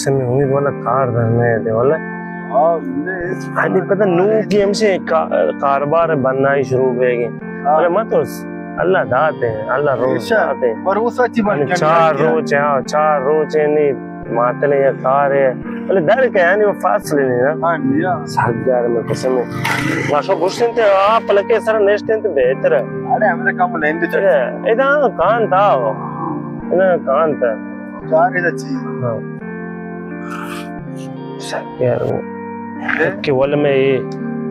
سمی امید والا کار دھرنے دے والا۔ ہاں، نے اس انی پتہ نو کی ہمشے کا-، کاروبار بنائی شروع ہوئے گے۔ ہاں۔ ارے مت اس، اللہ داتے ہیں، اللہ روز ایشا داتے ہیں۔ بھروسہ چی بن یعنی کے چار روچ ہے، ہاں، چار روچ ہے، نہیں، ماتنے یا کار ہے۔ بلے در کے یعنی وہ فاصلے نہیں نا۔ ہاں، جی، ہاں۔ ساگ یار میں قسم ہے۔ ماشا گوشتن تے آپ لکے سر نیشتن تے بہتر ہے۔ ارے، ہمیں کم لیندے چاہیے۔ ادا کان تھا وہ۔ ادا کان تھا۔ چار ادا چی۔ ہاں۔ سک یار وہ۔ کہ ول میں اے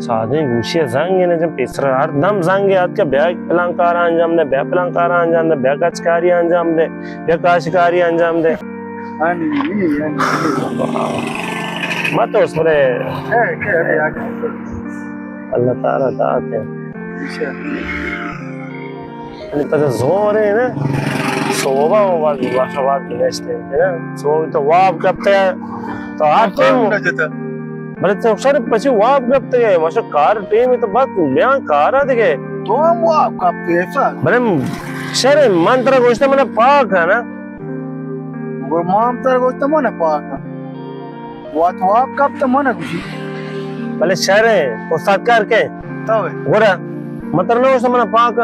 سادیں گوشی زنگ نے جب پیسر ہر دم زنگ یاد کہ بیا پلان کار انجام دے، بیا پلان کار انجام دے، بیا کچکاری انجام دے، بیا کاشکاری انجام دے۔ ہاں، نہیں، نہیں، نہیں، نہیں۔ مت اس پر۔ اے، اے، اے، اے۔ اللہ تعالیٰ داتے ہیں۔ یعنی پتہ زور ہے نا، صوبہ و بعد باشا بعد نشتے ہیں نا، صوبہ تو واب کپتے ہیں، تو آتے ہو۔ بلے تو شر پچھے واب کپتے ہیں، ماشا کار ٹیم ہے تو بات بیان کارا دیگے۔ تو ہم واب کپتے ہیں سر۔ بلے شر من ترا گوشتا منا پاک ہے نا۔ گڑا ما ہم ترا گوشتا منا پاک ہے۔ وات واب کپت من گوشی۔ بلے شر ہے، استاد کار کے؟ تو ہے۔ گڑا متر نہ گوشت من پاک۔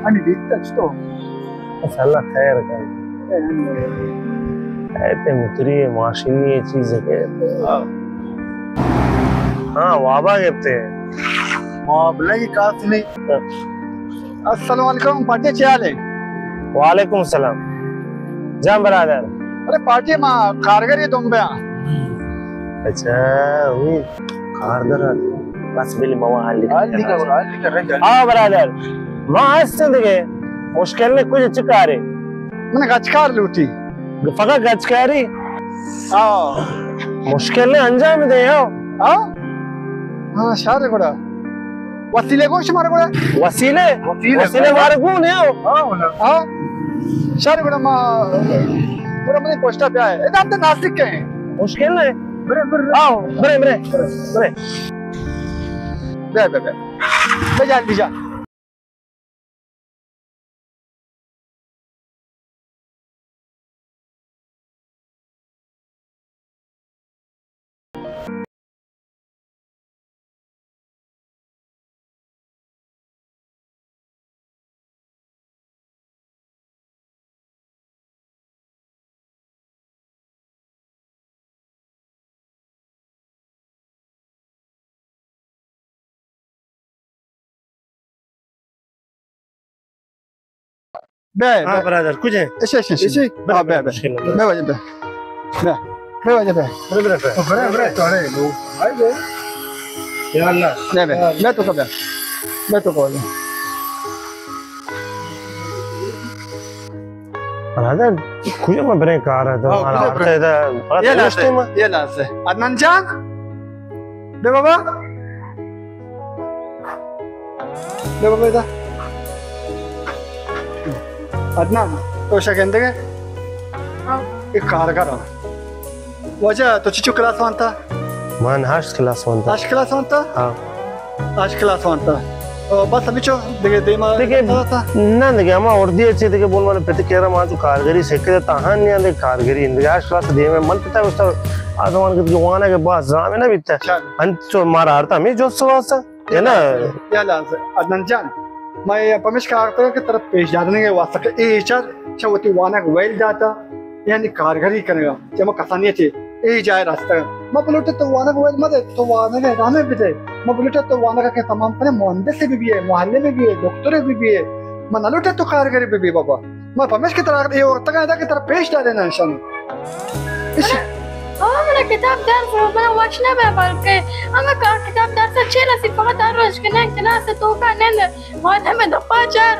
انی دیتا چطور؟ بس اللہ خیر کر۔ اے تے متری ماشینی چیز ہے کہ۔ ہاں۔ ہاں، وابا گپتے ہیں۔ واب نہیں، کاس نہیں۔ ہاں۔ السلام علیکم، پارٹی چی حال ہے؟ وعلیکم السلام۔ جان برادر۔ ارے پارٹی ما کارگری دنبے ہاں۔ اچھا، وہی کارگر۔ بس بل موا حال لکھ۔ حال لکھ، حال لکھ۔ آ برادر، ما ہستیں دیگه۔ مشکل نے کچھ چی کارے؟ من گچکار لوٹی۔ فقط گچکاری؟ ہاں۔ مشکل نے انجام دے ہو۔ ہاں؟ ہاں، شر گڑا۔ وسیلے گوش مارا گڑا۔ وسیلے؟ وسیلے۔ وسیلے مارا گون ہے ہو۔ ہاں، ہاں۔ ہاں؟ شر گڑا ما، گڑا منی پوسٹا پیا ہے۔ ادا ہم تو ناسک کے ہیں۔ مشکل ہے۔ برے، برے۔ آؤ، برے، برے۔ برے۔ بے، بے، بے۔ بے جلدی جا۔ بے، ہاں، بے۔ برادر، کجا ہے؟ اچھا، اچھا، اچھا۔ اچھا۔ بے، ہاں، بے، بے۔ مشکل نہیں۔ بے واجہ، بے۔ بے، بے واجہ، بے۔ برے، برے، برے۔ برے، برے، تو اڑے لو۔ آئی گو۔ یا اللہ۔ بے، بے۔ بے تو کا بے۔ بے تو کا بے۔ برادر، کجا ما برے کار ہے تو؟ ہاں، ہمارا کجا برے؟ آتے دا، بڑا یہ دوست لاتے، ہے ما۔ یہ لاتے۔ عدنان جان۔ بے بابا۔ بے بابا ادا۔ عدنان، تو شا گندگے؟ ہاں۔ ایک کارگر ہوں۔ واجہ، تو چچو کلاس وانتا؟ من ہشت کلاس وانتا۔ ہشت کلاس وانتا؟ ہاں۔ ہشت کلاس وانتا۔ او، بس ہمیچو دیگه دیما دیگه نہ دیگه ہما اردی اچے دیگه بول من پت کہہ رہا ما جو کارگری سکھے تاہان نہیں دیگه کارگری دیگه ہشت کلاس دیما من پتا استا آزمان کے دیگه وانا کے باز زامے نہ بیتا۔ انت تو مارا آرتا ہمیں جو سواسا، ہے نا؟ یا لحظہ، عدنان جان، ما یہ پمش کا آرتا کہ طرف پیش دارنے کے واسطہ کہ اے چر چا وتی وانگ ویل داتا، یعنی کارگری کنگا، چہ ما کسانی چے اے جائے راستہ۔ ما بلوٹے تو وانگ ویل مدے، تو وانگ ہمیں بدے۔ ما بلوٹے تو وانگ کے تمام کنے مہندس بھی بیے، معلم بھی بیے، دکتر بھی بیے۔ ما نلوٹے تو کارگری بھی بی بابا۔ ما پمیش کہ ترا اے ورتگاں ادا کہ ترا پیش دارے نہ انشان۔ اش۔ او منا کتاب درس رو، منا وش نہ بے بلکہ ہمیں کار کتاب درس اچھے رسی، فقط ہر روز کہ نہ کلاس تو کا نند معلم دپا چار۔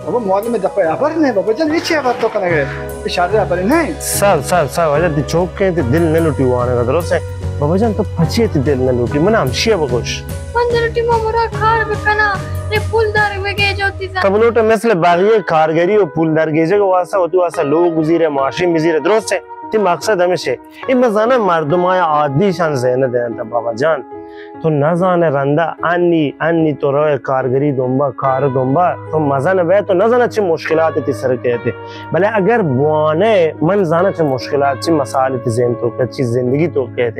بابا معلم دپا خبر نہیں بابا جان، اچھے خبر تو کنگے، اشارے خبر نہیں۔ سر، سر، سر، واجہ تی چوک کے تی دل نہ لوٹی وانے کا درست ہے۔ بابا جان تو پچھے تی دل نہ لوٹی، منا ہمشیہ بگوش۔ من دل ٹی ما مرا کار بکنا، اے پول دار وگے جو تیزا۔ تب لوٹ مثل بقیہ کارگری و پول دار گیجگ واسطہ، وتی واسطہ لوگ گزیرے، ماشین بزیرے، درست ہے؟ تی مقصد ہمیش ہے۔ اے مزانا مردم آیا عادی شان ذہن دینتا بابا جان۔ تو نزانئے رندا انی، انی تو روئے کارگری دنبا، کار دنبا، تو مزن بئے، تو نزانئے چہ مشکلات تئی سر کئیت۔ بلے اگر بوانئے، من زاناں چہ مشکلات، چہ مسائل تئی ذہن توکا، چہ زندگی توکا کئیت۔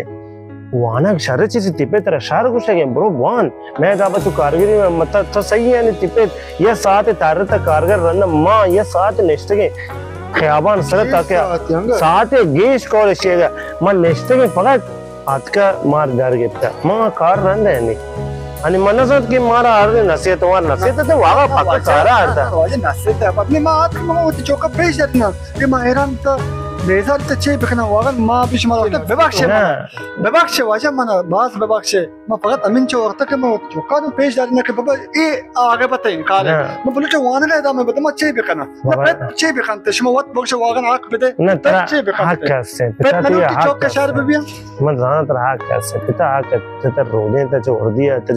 وانگ شر چیزے، تپے ترا شر گوشگ ءَ، برو بوان۔ مئے حسابا تو کارگری متا، تو صحیح ئے، یعنی تپے یا ساعت تارتا کارگر رندا ما یا ساعت نشتگیں خیابان سر تا کہ ساعت گیش کول شیگا ما نشتگیں، فقط آتکا مار در گپتا۔ ما کار رند ءَ نی۔ انی من نزانت کہ مارا ہر نصیحت، مار نصیحت تے واقعا پکا کارا آرتا۔ واجہ نصیحت ءَ پد ما آتک ما وتی چوکا پیش دارنا کہ ما حیران تا، بیزار تا، چے بکنا واقعا ما بھی شما وقت ببخشے منا۔ ببخشے واجہ منا، باز ببخشے۔ ما فقط امین چو وقت کہ ما وتی چوکا نو پیش دارنا کہ بابا اے عاقبت ایں کار ایں۔ ما بلوچ وانگا ادامہ بدے، ما چے بکنا؟ نہ پت چے بکنت؟ شما وت بگش واقعا حق بدے۔ نہ، پت ترا چے بکنت؟ حق است، پت پتا تو منو یہ کی حق چوک است۔ شہر ببیاں۔ من زاناں ترا حق است، پتا حق است، پتا رودیں تا چہ وردی ءَ تر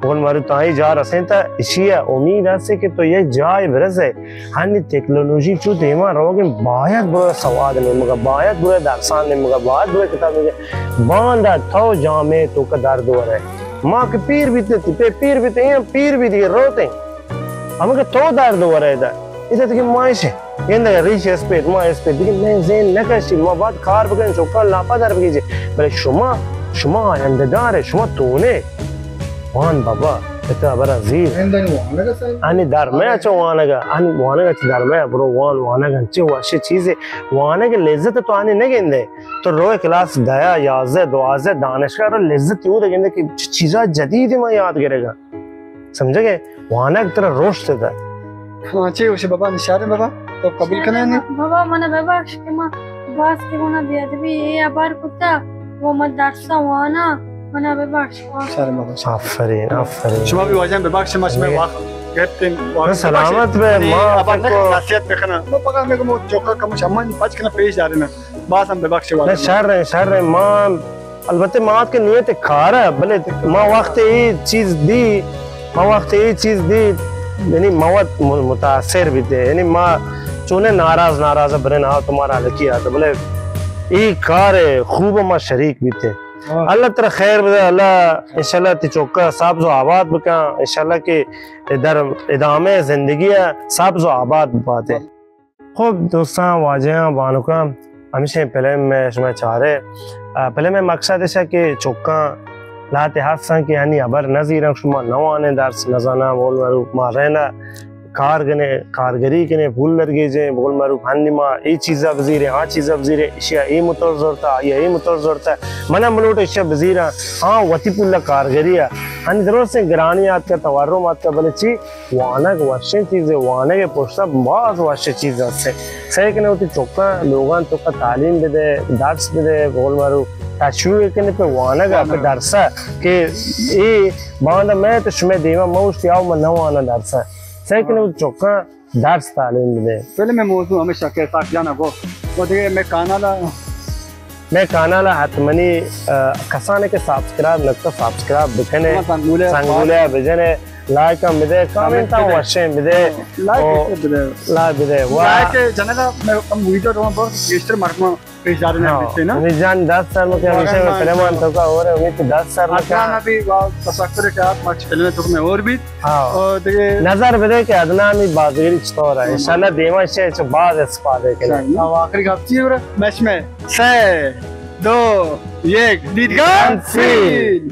بول مارو تائی جار اسیں تا اشی ءَ امید است کہ تو یہ جائے برسے۔ ہنی تکنولوژی چو دیما روگیں، باید برو سواد نیمگا، باید برو درسان نیمگا، باید برو کتاب نیمگا۔ باندا تو جامعہ توکا درد ورے۔ ما کہ پیر بیتیں، تپے پیر بیتیں، اے ہم پیر بیتیں، روتیں۔ ہمے کہ تو درد ورے دا۔ ادا دیگہ ما ایش ایں۔ گندگ ریش اسپیت، ما اسپیت۔ دیگہ مئے ذہن نہ کشی، ما باید کار بکنیں، چوکاں لاپا در بگیجیں۔ بلے شما، شما آیندہ دار ئے، شما تون ئے۔ وان بابا، پتا برا زیر۔ انی درمیا چہ وانگا، انی وانگا چہ درمیا، برو وان وانگ انچیں وشیں چیزے۔ وانگ لذت تو آنی نہ گندے۔ تو روئے کلاس دہ، یازدہ، دوازدہ، دانشگاہ رو لذت اود گندے کہ چ-، چیزا جدید ما یاد گرگا۔ سمجھگ ئے؟ وانگ ترا رشد دا۔ ہاں، چے گوشے بابا، نشارے بابا، تو قبول کنے نی؟ بابا، منا ببخش کہ ما باز کہ گونا بے ادبی اے ہبر کتا، و ما درسا وانا، منا ببخش۔ شارے بابا۔ آفرین، آفرین۔ شما بھی واجہ ببخش، ما شما وقت گپتیں۔ سلامت بے، ما ہبر نہ نصیحت بکنا۔ ما پگا میں کو چوکا کم شمن پچ کنا پیش دارے نا۔ باز ہم ببخش واجہ۔ نہ، شر ایں، شر ایں، ما البتہ ما وت کہ نیت کار ءَ، بلے ما وقت اے چیز دی، ما وقت اے چیز دی، یعنی ما وت م-، متاثر بیتے، یعنی ما چونے ناراض، ناراض برین آ تو مارا لکی آتا، بلے اے کار خوب ما شریک بیتے۔ اللہ ترا خیر بدے، اللہ انشاءاللہ تی چوکا سبز و آباد بکن، انشاءاللہ کہ در ادامہ زندگی سبز و آباد باتے۔ خب دوستاں، واجہاں، بانکاں، ہمیشیں پلم ءَ شما چارے۔ آ، پلم ءِ مقصد ایش کہ چکاں لہتے ہستاں کہ ہنی ہبر نہ زیراں، شما نہ وانیں، درس نہ زاناں، بول مروک ما رہنا کار کنے، کارگری کنے، پول درگیجیں، بول مروک ہنی ما اے چیزا بزیریں، آ چیزا بزیریں، اشیا اے موتور زورتا، آیا اے موتور زورتا، منا ملوٹ اشیا بزیراں، ہاں وتی پولا کارگری ءَ۔ ہنی درستیں گرانی آتکا، تورم آتکا، بلے چی؟ وانگ وشیں چیزے، وانگ ءِ پشتا باز وشیں چیز است۔ سعی کنے وتی چکاں لوگاں توکا تعلیم بدے، درس بدے، بقول مارو تشویق کنے پہ وانگ ءَ، پہ درس ءَ کہ اے باندا مئے تو شمئے دیما مہ اوشتی آؤ من نہ واناں درس ءَ۔ سعی کنے وتی چکاں درس تعلیم بدے۔ فلم ءِ موضوع ہمیشہ کہ ساک جانا گو، و دیگہ مئے کانال ءَ مئے کانال ءَ حتمنی، آ، کسانے کہ سبسکرائب نکتا، سبسکرائب بکنے، سنگولے ءَ بجنے، لائک ہم بدے، کامنٹ ہم وشیں بدے، لائک بدے۔ لائک بدے۔ لائک جنگا مئے ہم ویڈیو رو بہت گیشتر مردم پیش دارے نا۔ امید جان دس سال مکہ ہمیشہ میں فلم آن تو کا اور امید دس سال مکہ۔ ابھی تشکر کہ آپ مچ فلم تو میں اور بھی۔ ہاں۔ اور دیگہ نظر بدے کہ عدنان بھی بازگری چطور ہے۔ انشاءاللہ دیما سے باز استفادہ کرے۔ آخری گپ چی ہو رہا؟ مچ میں۔ سئے، دو، یک، دیدگان سیل۔